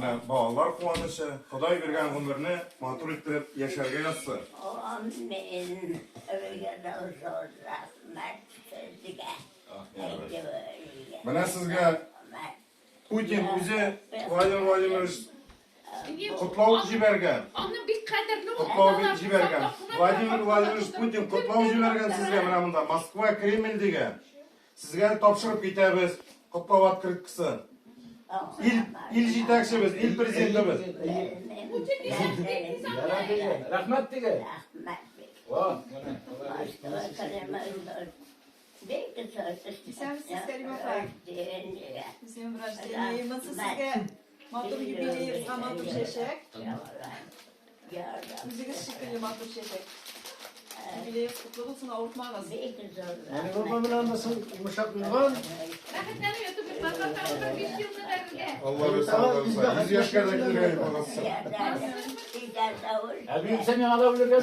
Менә балалар куанычы, Ходай биргән гомерне матур иттереп яшәргә язсын. Амин. Зур рәхмәт сезгә. Менә сезгә Путин үзе Владимир Владимирович котлау җибәргән. Аны бик кадерле Котлау бик җибәргән. Владимир Владимирович Путин котлау җибәргән сезгә менә монда Москва Кремль дигән. Сезгә тапшырып китәбез котлау открыткасын. Ил, ил җитәкчебез, ил президентыбыз. Рәхмәт диген. Рәхмәт. Во, менә. Исәнмесез, Кәрим апа. С днем рождения. Монысы сезгә матур юбилеегызга матур чәчәк. Үзегез шикелле матур чәчәк. Юбилеегыз котлы булсын, авыртмагыз. Әни баба менә анысы йомшак юрган. Рәхәтләнеп ятып йокларга тагын бер 5 елны бәрергә. Алла бирсә, Алла бирсә. 100 яшькә дә килергә йоклагансың. Әби, син миңа да үлергә.